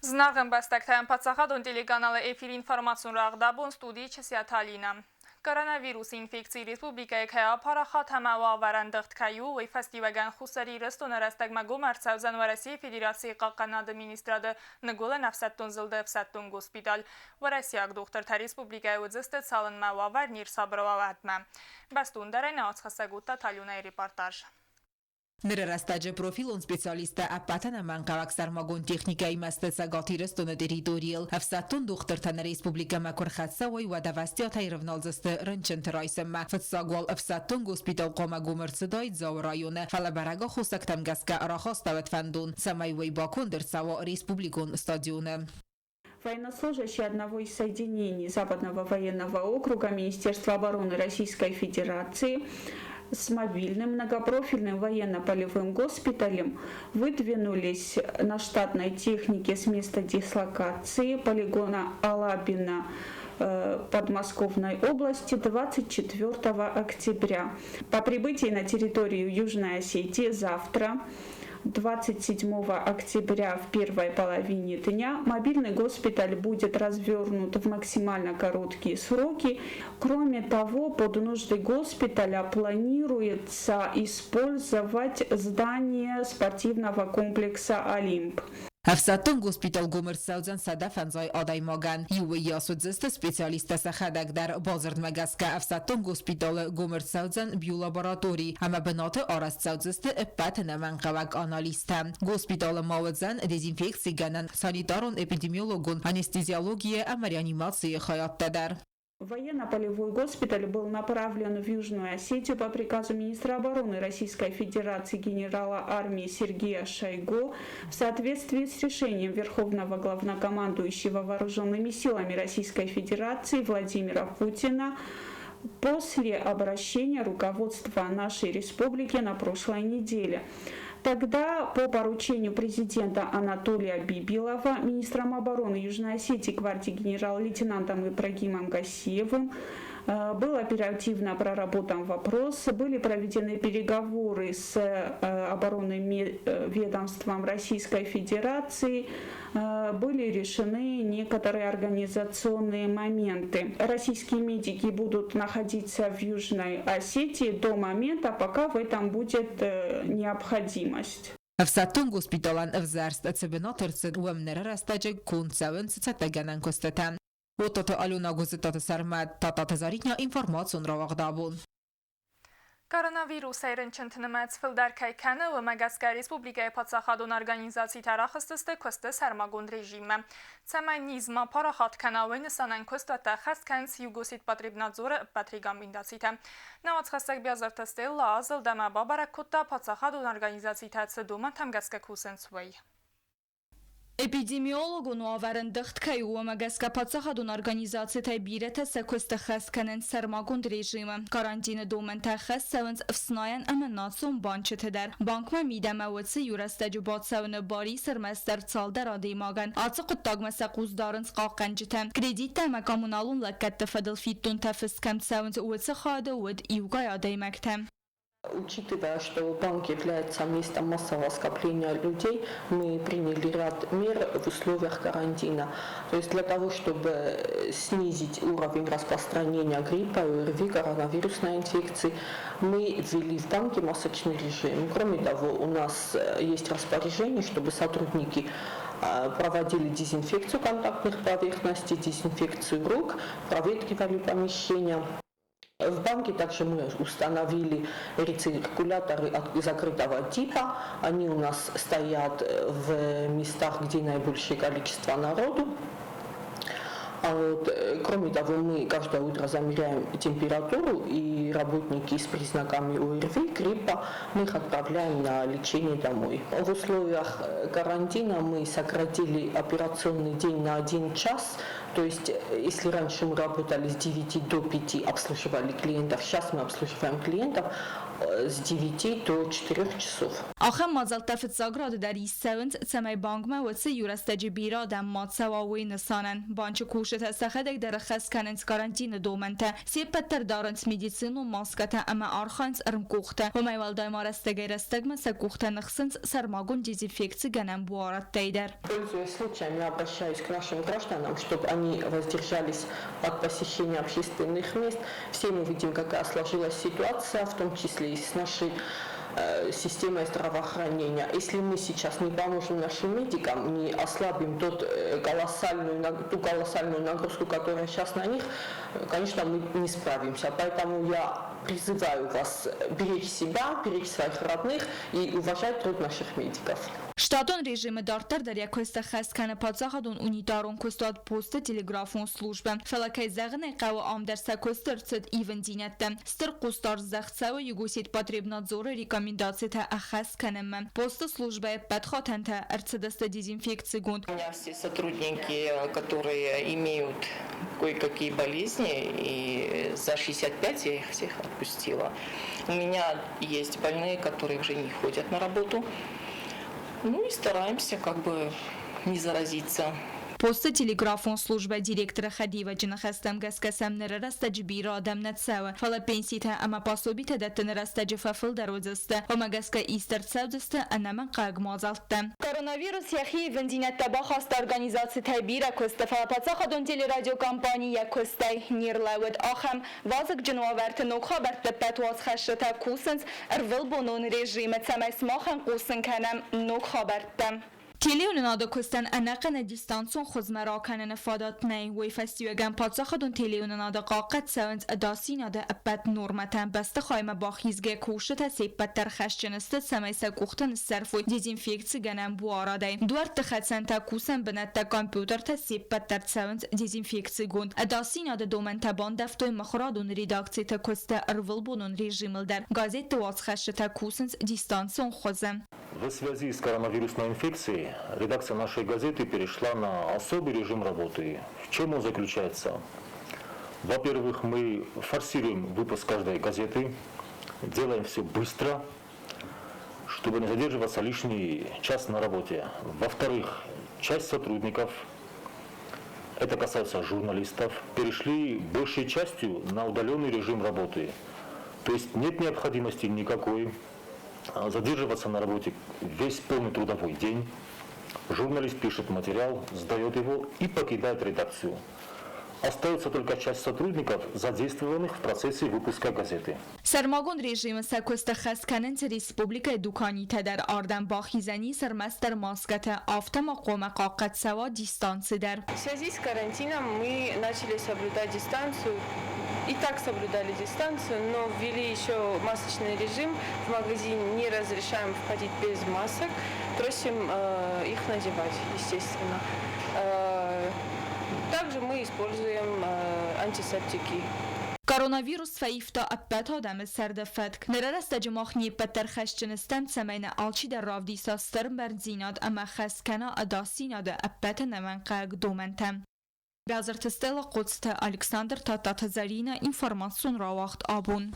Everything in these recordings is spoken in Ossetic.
Зынаргъ ӕмбӕстӕгтӕн паддзахадон телеканалы эфиры информацион рӕгъдабон студийы Чысиаты Алинӕ. Коронавирусы инфекци республикӕйы кӕй апарахат ӕмӕ уавӕр ӕндыгъд кӕй у, уый фӕстиуӕгӕн Хуссар Ирыстоны рӕстӕгмӕ гом ӕрцӕудзӕн Уӕрӕсейы Федерацийы Хъахъхъӕнады министрады Ныгуылӕн ӕфсӕддон зылды ӕфсӕддон госпиталь. Уӕрӕсейаг дохтыртӕ республикӕйы уыдзысты, цалынмӕ уавӕр не рсабыр уа, уӕдмӕ. Бӕстондӕрӕй нӕ уацхӕссӕг уыдта Талюнайы репортаж. Ныры рӕстӕджы профилон специалисттӕ ӕппӕт ӕнӕмӕнгхъӕуӕг сӕрмагонд техникӕимӕ сты Цӕгат Ирыстоны территорийыл. Ӕфсӕддон дохтыртӕ нӕ республикӕмӕ куы рхӕццӕ уой, уӕд ӕвӕстиатӕй рывналдзысты рынчынты райсынмӕ. Фыццаг уал ӕфсӕддон госпитал хъуамӕ гом ӕрцыдаид Дзауы районы, фӕлӕ бӕрӕг аххосӕгтӕм гӕсгӕ рахастӕуӕд фӕндон, цӕмӕй уый баконд ӕрцӕуа республикон стадионы. Военнослужащие одного из соединений Западного военного округа Министерства обороны Российской Федерации с мобильным многопрофильным военно-полевым госпиталем выдвинулись на штатной технике с места дислокации полигона Алабино Подмосковной области 24 октября. По прибытии на территорию Южной Осетии завтра, 27 октября в первой половине дня, мобильный госпиталь будет развернут в максимально короткие сроки. Кроме того, под нужды госпиталя планируется использовать здание спортивного комплекса «Олимп». Ӕфсӕддон госпитал гом ӕрцӕудзӕн 150 адӕймагӕн. Иуӕй-иу уыдзысты специалисттӕ сӕхӕдӕг дӕр. Бадзырдмӕ гӕсгӕ ӕфсӕддон госпиталы гом ӕрцӕудзӕн биолаборатори ӕмӕ бынаты арӕзт цӕудзысты ӕппӕт ӕнӕмӕнгхъӕуӕг анализтӕ. Госпиталы ма уыдзӕн дезинфекцигӕнӕн, санитарон-эпидемиологон, анестезиологийӕ ӕмӕ реанимацийы хайадтӕ дӕр. Военно-полевой госпиталь был направлен в Южную Осетию по приказу министра обороны Российской Федерации генерала армии Сергея Шойгу в соответствии с решением Верховного главнокомандующего Вооруженными силами Российской Федерации Владимира Путина после обращения руководства нашей республики на прошлой неделе. Тогда по поручению президента Анатолия Бибилова, министром обороны Южной Осетии гвардии генерал-лейтенантом Ибрагимом Гассиевым был оперативно проработан вопрос, были проведены переговоры с оборонным ведомством Российской Федерации, были решены некоторые организационные моменты. Российские медики будут находиться в Южной Осетии до момента, пока в этом будет необходимость. Ӕфсӕддон госпиталӕн ӕвзӕрст цы бынат ӕрцыд, уым ныры рӕстӕджы конд цӕуынц цӕттӕгӕнӕн куыстытӕ. Оттоты Алена Гуызыттаты Сӕрмӕт, Тататы Заринӕ информацион рауагъдабон. Коронавирусӕй рынчынты нымӕц фылдӕр кӕй кӕны, уымӕ гӕсгӕ республикӕйы паддзахадон организацитӕ рахызтысты куысты сӕрмагонд режиммӕ. Цӕмӕй низ ма парахат кӕна, уый нысанӕн куыстуӕттӕ ӕххӕст кӕнынц Югосетпотребнадзоры ӕппӕт рекомендацитӕ. Нӕ уацхӕссӕг Биазырты Стелла азылд ӕмӕ бабӕрӕг кодта, паддзахадон организацитӕ цы домӕнтӕм гӕсгӕ кусынц, уый. Эпидемиологон уавӕр ӕндыгъд кӕй у, уымӕ гӕсгӕ паддзахадон организацитӕй бирӕтӕ сӕ куысты хӕс кӕнынц сӕрмагонд режимы. Карантины домӕнтӕ ӕххӕст цӕуынц ӕфснайӕн ӕмӕ национ банчыты дӕр. Банкмӕ мидӕмӕ уыцы иу рӕстӕджы бацӕуыны бар ис ӕрмӕстдӕр цалдӕр адӕймагӕн. Ацы хъуыддагмӕ сӕ хъус дарынц хъахъхъӕнджытӕ. Кредиттӕ ӕмӕ коммуналон лӕггӕдты фӕдыл фиддонтӕ фыст кӕм цӕуынц, уыцы хайады уыд иугай адӕймӕгтӕ. Учитывая, что банк является местом массового скопления людей, мы приняли ряд мер в условиях карантина. То есть для того, чтобы снизить уровень распространения гриппа, ОРВИ, коронавирусной инфекции, мы ввели в банке масочный режим. Кроме того, у нас есть распоряжение, чтобы сотрудники проводили дезинфекцию контактных поверхностей, дезинфекцию рук, проветривали помещения. В банке также мы установили рециркуляторы закрытого типа. Они у нас стоят в местах, где наибольшее количество народу. А вот, кроме того, мы каждое утро замеряем температуру, и работники с признаками ОРВИ, гриппа, мы их отправляем на лечение домой. В условиях карантина мы сократили операционный день на 1 час. То есть, если раньше мы работали с 9 до 5, обслуживали клиентов, сейчас мы обслуживаем клиентов с 9 до 4 часов. Ахӕм мадзӕлттӕ фыццаг рады дӕр ист цӕуынц, цӕмӕй бангмӕ уыцы иурӕстӕджы бирӕ адӕм ма цӕуа, уый нысанӕн. Банчы кусджытӕ сӕхӕдӕг дӕр ӕххӕст кӕнынц карантины домӕнтӕ. Се ппӕт дӕр дарынц медицинон маскӕтӕ ӕмӕ архайынц ӕрмкъухтӕ. Уымӕй уӕлдай ма рӕстӕгӕй-рӕстӕгмӕ сӕ къухтӕ ныхсынц сӕрмагонд дезинфекцигӕнӕн буарадтӕй дӕр. Пользуясь случаем, я обращаюсь к нашим гражданам, чтобы они воздержались от посещения общественных мест. Все мы видим, какая сложилась ситуация, в том числе и с нашей системой здравоохранения. Если мы сейчас не поможем нашим медикам, не ослабим ту колоссальную нагрузку, которая сейчас на них, конечно, мы не справимся. Поэтому я призываю вас беречь себя, беречь своих родных и уважать труд наших медиков. Штатон режимы дарддӕр дӕр йӕ куыст ӕххӕст кӕны паддзахадон унитарон куыстуат посты телеграфон службӕ. Фӕлӕ кӕй зӕгъын ӕй хъӕуы, ам дӕр сӕ куысты ӕрцыд ивындзинӕдтӕ. Стыр хъусдард здӕхт цӕуы Югосетпотребнадзоры рекомендацитӕ ӕххӕст кӕнынмӕ. Посты службӕйы ӕппӕт хатӕнтӕ ӕрцыдысты дезинфекцигонд. У меня все сотрудники, которые имеют кое-какие болезни, и за 65 я их всех отпустила. У меня есть больные, которые уже не ходят на работу. Ну и стараемся как бы не заразиться. Посты телеграфон службӕйы директоры хӕдивӕджы ныхӕстӕм гӕсгӕ сӕм ныры рӕстӕджы бирӕ адӕм нӕ цӕуы, фӕлӕ пенситӕ ӕмӕ пособитӕ дӕттыны рӕстӕджы фӕфылдӕр уыдзысты. Уымӕ гӕсгӕ ист ӕрцӕудзысты ӕнӕмӕнгхъӕуӕг мадзӕлттӕ. Коронавирус йӕхи ивындзинӕдтӕ бахаста организацитӕй бирӕ куысты, фӕлӕ паддзахадон телерадиокомпани йӕ куыстӕй не рлӕууыд. Ахӕм вазыгджын уавӕрты ног хабӕртты ӕппӕт уацхӕсджытӕ кусынц ӕрвылбонон режимы, цӕмӕй сымахӕн хъусын кӕнӕм ног хабӕрттӕ. Телеуынынады куыстӕн ӕнӕхъӕнӕй дистанцион хуызмӕ ракӕныны фадат нӕй. Уый фӕстиуӕгӕн паддзахадон телеуынынады хъахъхъӕд цӕуынц ӕдасдзинады ӕппӕт нормӕтӕ. Бӕстыхаймӕ бахизгӕ кусджытӕ се ппӕт дӕр хӕсджын сты, цӕмӕй сӕ къухтӕ ныссӕрфой дезинфекцигӕнӕн буарадӕй. Дуӕртты хӕцӕнтӕ, кусӕн бынӕттӕ, компьютертӕ се ппӕт дӕр цӕуынц дезинфекцигонд. Ӕдасдзинады домӕнтӕ бандӕвтой мыхуырадон редакциты куысты ӕрвылбонон режимыл дӕр. Газетты уацхӕсджытӕ кусынц дистанцион хуызы. В связи с коронавирусной инфекцией редакция нашей газеты перешла на особый режим работы. В чем он заключается? Во-первых, мы форсируем выпуск каждой газеты, делаем все быстро, чтобы не задерживаться лишний час на работе. Во-вторых, часть сотрудников, это касается журналистов, перешли большей частью на удаленный режим работы. То есть нет необходимости никакой задерживаться на работе весь полный трудовой день. Журналист пишет материал, сдает его и покидает редакцию. Остается только часть сотрудников, задействованных в процессе выпуска газеты. Сӕрмагонд режимы сӕ куыст ӕххӕст кӕнынц республикӕйы дуканитӕ дӕр. Ардӕм бахизӕн ис ӕрмӕстдӕр маскӕтӕ, афтӕ ма хъуамӕ хъахъхъӕд цӕуа дистанци дӕр. В связи с карантином мы начали соблюдать дистанцию. И так соблюдали дистанцию, но ввели еще масочный режим. В магазин не разрешаем входить без масок. Просим их надевать, естественно. Также мы используем антисептики. Коронавирус фӕивта ӕппӕт адӕмы царды фӕтк. Ныры рӕстӕджы мах не ппӕт дӕр хӕсджын стӕм, цӕмӕй нӕ алчидӕр равдиса стыр бӕрндзинад ӕмӕ хӕс кӕна ӕдасдзинады ӕппӕт ӕнӕмӕнгхъӕуӕг домӕнтӕ. Бязырты Стелла, Хъоцыты Александр, Тадтаты Зӕринӕ, информацион рауагъд Абон.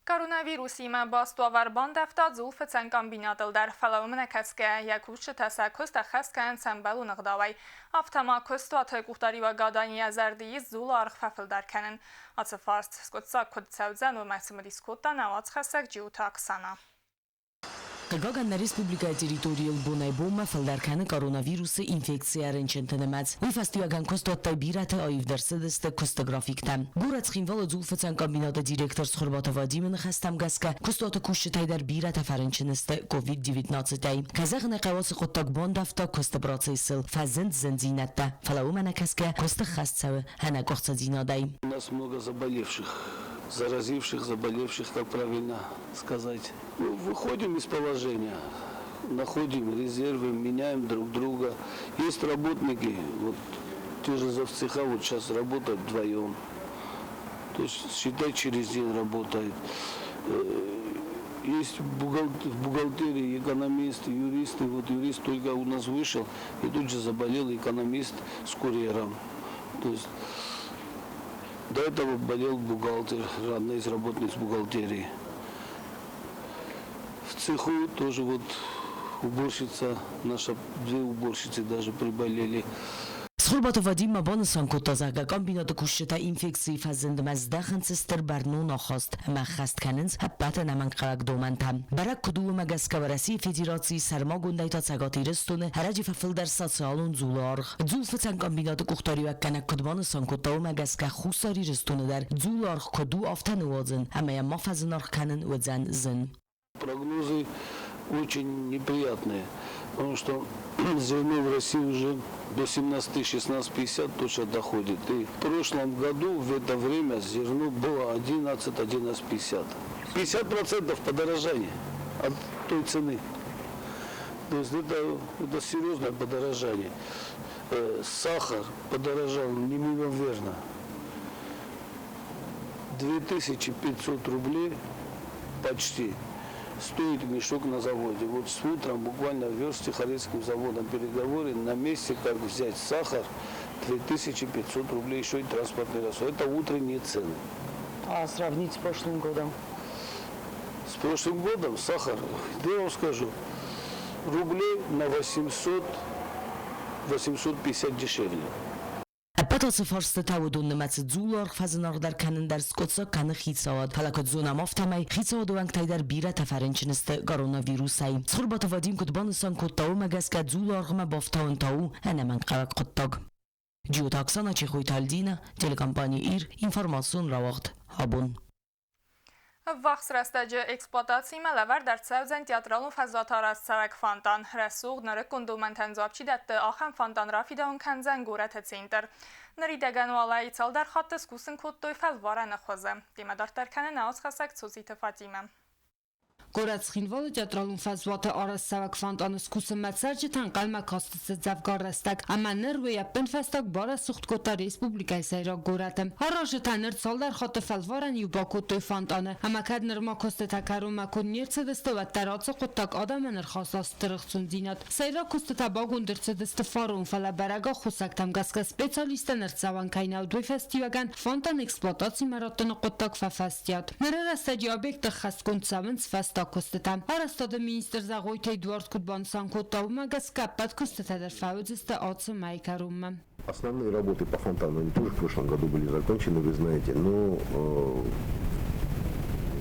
Коронавирусимӕ баст уавӕр бандӕвта дзулфыцӕн комбинатыл дӕр, фӕлӕ уымӕ нӕ кӕсгӕйӕ, йӕ кусджытӕ сӕ куыст ӕххӕст кӕнынц ӕмбӕлон ӕгъдауӕй. Афтӕ ма куыстуаты къухдариуӕгадӕн йӕ зӕрды ис дзулы аргъ фӕфылдӕр кӕнын. Ацы фарст скъуыддзаг куыд цӕудзӕн, уымӕ цымыдис кодта нӕ уацхӕссӕг Джиоты Оксана. Хъыгагӕн, нӕ республикӕйы территорийыл бонӕй-бонмӕ фылдӕр кӕны коронавирусы инфекцийӕ рынчынты нымӕц. Уый фӕстиуӕгӕн куыстуӕттӕй бирӕтӕ аивд ӕрцыдысты куысты графиктӕ. Горӕт Цхинвалы дзулфыцӕн комбинаты директор Цхуырбаты Вадимы ныхӕстӕм гӕсгӕ, куыстуаты кусджытӕй дӕр бирӕтӕ фӕрынчын сты COVID-19-ӕй. Кӕй зӕгъын ӕй хъӕуы, ацы хъуыддаг бандӕвта куысты процессыл, фӕзынд зындзинӕдтӕ, фӕлӕ уымӕ нӕ кӕсгӕ, куысты хӕст цӕуы ӕнӕкъуыхцыдзинадӕй. У нас много заболевших, заразивших, заболевших, как правильно сказать. Ну, выходим из положения, находим резервы, меняем друг друга. Есть работники, вот те же завцеха вот сейчас работают вдвоем. То есть, считай, через день работает. Есть в бухгалтерии экономисты, юристы. Вот юрист только у нас вышел, и тут же заболел экономист с курьером. То есть до этого болел бухгалтер, одна из работниц бухгалтерии. цеху тоже вот уборщица, наша, две уборщицы даже приболели. Цхуырбаты Вадим ма банысан кодта, зӕгъгӕ, комбинаты кусджытӕ инфекцийы фӕзындмӕ здӕхынц стыр бӕрнон ахаст ӕмӕ ӕххӕст кӕнынц ӕппӕт ӕнӕмӕнгхъӕуӕг домӕнтӕ. Бӕрӕг куыд у, уымӕ гӕсгӕ Уӕрӕсейы Федерацийы сӕрмагондӕй та Цӕгат Ирыстоны ӕрӕджы фӕфылдӕр социалон дзулы аргъ. Дзулфыцӕн комбинаты къухдариуӕггӕнӕг куыд банысан кодта, уымӕ гӕсгӕ Хуссар Ирыстоны дӕр дзулы аргъ куыд у, афтӕ ныуадзын ӕмӕ йӕ ма фӕзынаргъ кӕнын уыдзӕн зын. Прогнозы очень неприятные, потому что зерно в России уже до 17 16,50 точно доходит. И в прошлом году в это время зерно было 11 11,50. 50% подорожание от той цены. То есть это серьезное подорожание. Сахар подорожал неимоверно. 2500 рублей почти стоит мешок на заводе. Вот с утром буквально вез с Тихорецким заводом переговоры на месте, как взять сахар, 2500 рублей, еще и транспортный расход. Это утренние цены. А сравнить с прошлым годом? С прошлым годом сахар, да я вам скажу, рублей на 800, 850 дешевле. Ӕппӕт ацы фарстытӕ уыдон нымӕцы дзулы аргъ фӕзынаргъдӕр кӕнын дӕр скъуыддзаг кӕны хицауад. Фӕлӕ куыд зонӕм, афтӕмӕй хицауады уӕнгтӕй дӕр бирӕтӕ фӕрынчын сты коронавирусӕй. Цхуырбаты Вадим куыд банысан кодта, уымӕ гӕсгӕ дзулы аргъмӕ бафтауын та у ӕнӕмӕнгхъӕуӕг хъуыддаг. Джиоты Оксана, Чехойты Альдина, телекомпани «Ир», информацион рауагъд «Абон». Ӕввахс рӕстӕджы эксплуатацимӕ лӕвӕрд ӕрцӕудзӕн театралон фӕзуаты арӕзтцӕуӕг фонтан. Рӕсугъд, нырыккон домӕнтӕн дзуапп чи дӕтты, ахӕм фонтан рафидауын кӕндзӕн горӕты центр. Ныридӕгӕн уал ӕй цалдӕр хатты скусын кодтой фӕлварӕны хуызы. Темӕ дарддӕр кӕны нӕ уацхӕссӕг Цоциты Фатимӕ. Горӕт Цхинвалы театралон фӕзуаты арӕзтцӕуӕг фонтаны скусынмӕ цӕрджытӕ ӕнхъӕлмӕ кастысты дзӕвгар рӕстӕг ӕмӕ ныр уый ӕппынфӕстаг барӕсугъд кодта республикӕйы сӕйраг горӕты. Аразджытӕ ныр цалдӕр хатты фӕлварӕн иу бакодтой фонтаны ӕмӕ кӕд нырма куыстытӕ кӕронмӕ куы не рцыдысты, уӕддӕр ацы хъуыддаг адӕмӕн ӕрхаста стыр ӕхцондзинад. Сӕйраг куыстытӕ багонд ӕрцыдысты фарон, фӕлӕ бӕрӕг аххосӕгтӕм гӕсгӕ специалисттӕн ӕрцӕуӕн кӕй нӕ уыд, уый фӕстиуӕгӕн фонтан эксплуатацимӕ раттыны хъуыддаг фӕфӕстиат. Ныры рӕстӕджы объекты хӕсгонд цӕуынц фӕстаг куыстытӕ. Арӕзтады министр Зӕгъойты Эдуард куыд банысан кодта, уымӕ гӕсгӕ ӕппӕт куыстытӕ дӕр фӕуыдзысты ацы мӕйы кӕронмӕ. Основные работы по фонтану, они тоже в прошлом году были закончены, вы знаете, но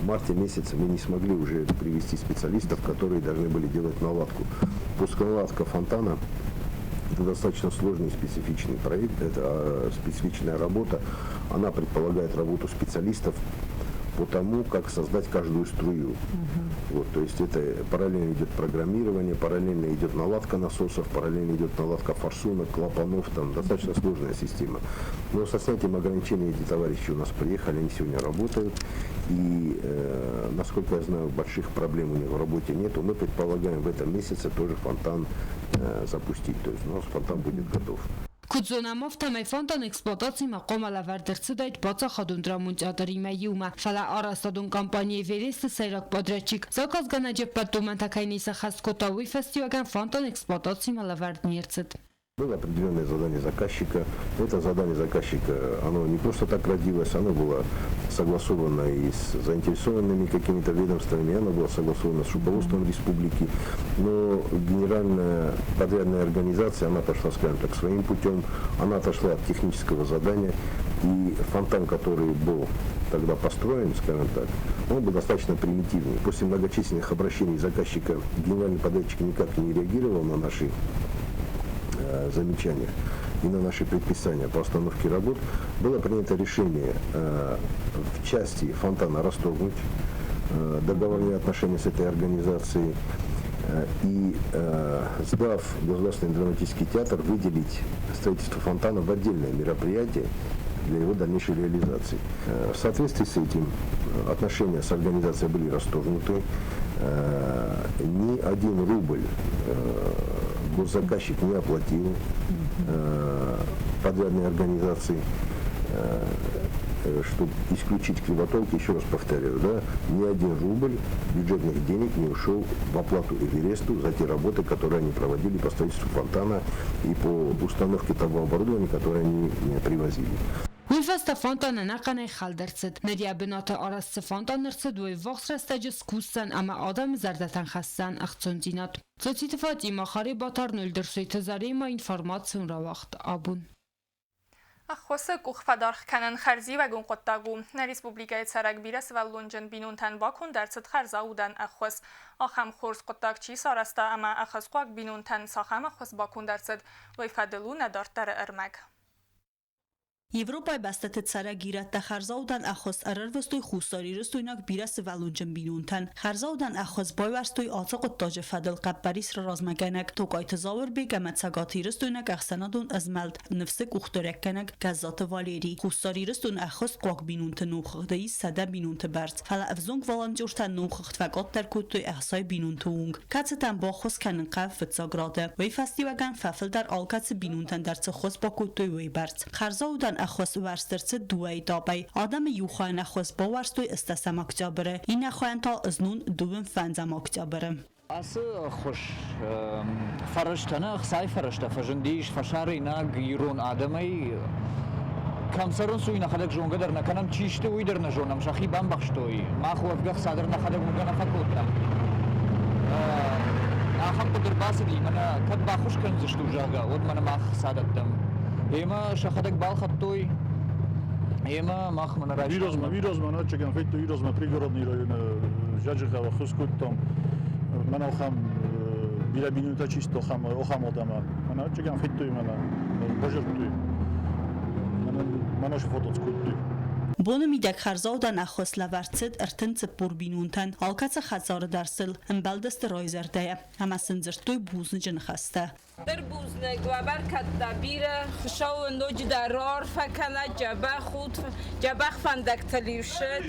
в марте месяце мы не смогли уже привести специалистов, которые должны были делать наладку. Пусконаладка фонтана – это достаточно сложный и специфичный проект, это специфичная работа. Она предполагает работу специалистов по тому, как создать каждую струю. Вот, то есть это параллельно идет программирование, параллельно идет наладка насосов, параллельно идет наладка форсунок, клапанов, там достаточно сложная система. Но со снятием ограничений эти товарищи у нас приехали, они сегодня работают. И, насколько я знаю, больших проблем у них в работе нету. Мы предполагаем в этом месяце тоже фонтан запустить. То есть у нас фонтан будет готов. Куыд зонӕм, афтӕмӕй фонтан эксплуатацимӕ хъуамӕ лӕвӕрд ӕрцыдаид паддзахадон драмон театримӕ иумӕ, фӕлӕ арӕзтадон компани «Эверест»-ы сӕйраг подрядчик заказгӕнӕджы ӕппӕт домӕнтӕ кӕй не сӕххӕст кодта, уый фӕстиуӕгӕн фонтан эксплуатацимӕ лӕвӕрд не рцыд. Было определенное задание заказчика. Это задание заказчика, оно не просто так родилось, оно было согласовано и с заинтересованными какими-то ведомствами, оно было согласовано с руководством республики. Но генеральная подрядная организация, она пошла, скажем так, своим путем, она отошла от технического задания. И фонтан, который был тогда построен, скажем так, он был достаточно примитивный. После многочисленных обращений заказчика генеральный подрядчик никак не реагировал на наши замечания и на наши предписания по остановке работ, было принято решение в части фонтана расторгнуть договорные отношения с этой организацией и, сдав Государственный драматический театр, выделить строительство фонтана в отдельное мероприятие для его дальнейшей реализации. В соответствии с этим отношения с организацией были расторгнуты. Ни один рубль госзаказчик не оплатил подрядной организации, чтобы исключить кривотолки, еще раз повторяю, да, ни один рубль бюджетных денег не ушел в оплату Эвересту за те работы, которые они проводили по строительству фонтана и по установке того оборудования, которое они привозили. Уый фӕстӕ фонтан ӕнӕхъӕнӕй хӕлд ӕрцыд. Ныр йӕ бынаты арӕзт цы фонтан ӕрцыд, уый ӕввахс рӕстӕджы скусдзӕн ӕмӕ адӕмы зӕрдӕтӕн хӕсдзӕн ӕхцондзинад. Цоциты Фатимӕ, Харебаты Арнольд, Ӕрсойты Заремӕ, информацион рауагъд абон. Ӕххуысы къух фӕдаргъ кӕнын хӕрзиуӕгон хъуыддаг у. Нӕ республикӕйы цӕрӕг бирӕсывӕллонджын бинонтӕн баконд ӕрцыд хӕрзаудӕн ӕххуыс. Ахӕм хорз хъуыддаг чи сарӕзта ӕмӕ ӕххуысхъуаг бинонтӕн цахӕм ӕххуыс баконд ӕрцыд, уый фӕдыл у нӕ дарддӕры ӕрмӕг. Европӕйы бӕстӕты цӕрӕг ирӕттӕ хӕрзаудӕн ӕххуыс ӕрӕрвыстой хуссарирыстойнаг бирӕсывӕллонджын бинонтӕн. Хӕрзаудӕн ӕххуыс байуӕрстой ацы хъуыддаджы фӕдыл хъӕппӕрис размӕгӕнӕг Токайты Зауырбег ӕмӕ цӕгатирыстойнаг ӕхсӕнадон ӕзмӕлд Ныфсы къухдарӕггӕнӕг Гӕззаты Валерий. Хуссар Ирыстон ӕххуысхъуаг бинонты номхыгъды ис 100 бинонты бӕрц, фӕлӕ ӕвзонг волонтертӕ номхыгъд фӕкъаддӕр кодтой 60 бинонты онг, кӕцытӕн баххуыс кӕнын хъӕуы фыццаг рады. Уый фӕстиуӕгӕн фӕфылдӕр алкӕцы бинонтӕн дӕр цы ххуыс бакодтой, уый бӕрц. Хӕрзаудӕн ӕххуыс уӕрст ӕрцыд дыууӕ этапӕй. Адӕмы иу хайӕн ӕххуыс бауӕрстой ӕстӕсӕм октябры, иннӕ хайӕн та знон дыууын фӕндзӕм октябры. Ацы ӕххуыс фӕрӕзтӕ нӕ, ӕхцайы фӕрӕзтӕ фӕзындис фӕсарӕйнаг ирон адӕмӕй. Кӕм цӕрынц, уый нӕхӕдӕг зонгӕ дӕр нӕ кӕнӕм, чи сты, уый дӕр нӕ зонӕм, сӕхи бамбӕхстой. Мах уӕвгӕ ӕхца дӕр нӕхӕдӕг уынгӕ нӕ фӕкодтам. Ахӕм хъуыды ӕрбацыди, мӕнӕ кӕд баххуыс кӕндзыстут, зӕгъгӕ, уӕд мӕнӕ мах ӕхца дӕттӕм. Емӕ сӕхӕдӕг балхӕдтой, емӕ мах мӕнӕ райстам. Вирозмӕ, ӕвӕццӕгӕн, федтой Вирозмӕ пригородный районы Зӕджыхъӕуы ӕххуыс кодтам. Мӕн ахӕм бирӕ бинонтӕ чисто ахӕм ахӕм адӕмӕ. Мӕнӕ ӕвӕццӕгӕн федтой мӕнӕ, базыдтой. Мӕнӕ мӕнӕ сфотоц кодтой. Боны мидӕг хӕрзаудӕн ӕххуыс лӕвӕрд цыд 34 бинонтӕн, алкӕцы хӕдзары дӕр сыл ӕмбӕлдысты райзӕрдӕйӕ ӕмӕ сын дзырдтой бузныджы ныхӕстӕ. Стыр бузныг уӕ бӕркӕдтӕ бирӕ, Хуыцауы ноджыдӕр раарфӕ кӕнӕд, дзӕбӕх ут, дзӕбӕх фӕндӕгтыл-иу ссыд,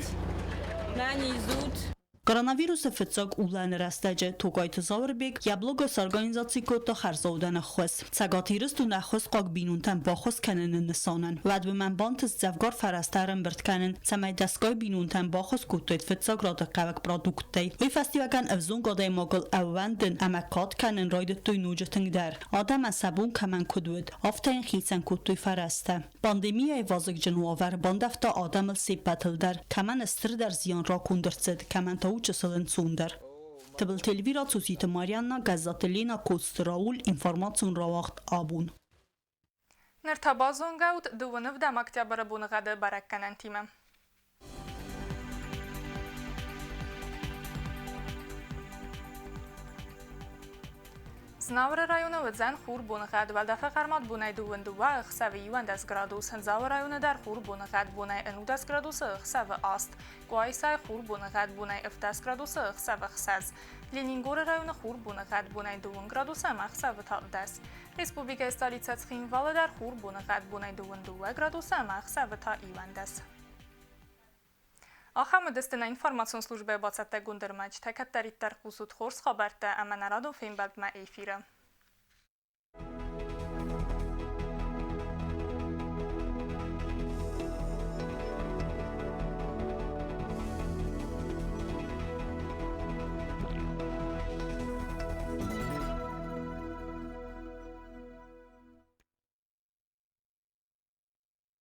нӕниз ут. Коронавирусы фыццаг улӕны рӕстӕджы Токайты Зауырбег йӕ блогы сорганизаци кодта хӕрзаудӕн ӕххуыс. Цӕгат Ирыстоны ӕххуысхъуаг бинонтӕн баххуыс кӕныны нысанӕн. Уӕд уымӕн бантыст дзӕвгар фӕрӕзтӕ ӕрӕмбырд кӕнын, цӕмӕй дӕсгай бинонтӕн баххуыс кодтаид фыццаграды хъӕуӕг продукттӕй. Уый фӕстиуӕгӕн ӕвзонг адӕймагыл ӕууӕндын ӕмӕ кад кӕнын райдыдтой ноджы тынгдӕр. Адӕмӕн сӕ бон кӕмӕн куыд уыд, афтӕ йын хицӕн кодтой фӕрӕзтӕ. Пандемийӕйы вазыгджын уавӕр бандӕвта адӕмыл се ппӕтыл дӕр, кӕмӕн стырдӕр зиан раконд ӕрцыд, кӕмӕн та у чысыл ӕнцондӕр. Тыбылты Эльвира, Цуциты Марианна, Гӕззаты Лена, Коцты Рауль, информацион рауагъд «Абон». Ныр та базонгӕ ут дыууын ӕвдӕм октябры боныгъӕды бӕрӕггӕнӕнтимӕ. Знауыры районы уыдзӕн хур боныгъӕд, уӕлдӕфы хъӕрмад бонӕй 22, ӕхсӕвы 11 градус. Дзауы районы дӕр хур боныгъӕд бонӕй 19 градусы, ӕхсӕвы 8. Къуайсайы хур боныгъӕд бонӕй 17 градусы, ӕхсӕвы 6. Ленингоры районы хур боныгъӕд бонӕй 2 градусы ӕмӕ ӕхсӕвы та 10. Республикӕйы столицӕ Цхинвалы дӕр хур боныгъӕд бонӕй 22 градусы ӕмӕ ӕхсӕвы та 11. Ахӕм уыдысты нӕ информацион службӕйы бацӕттӕгонд ӕрмӕджытӕ. Кӕддӕриддӕр хъусут хорз хабӕрттӕ ӕмӕ нӕ радон фембӕлдмӕ эфиры.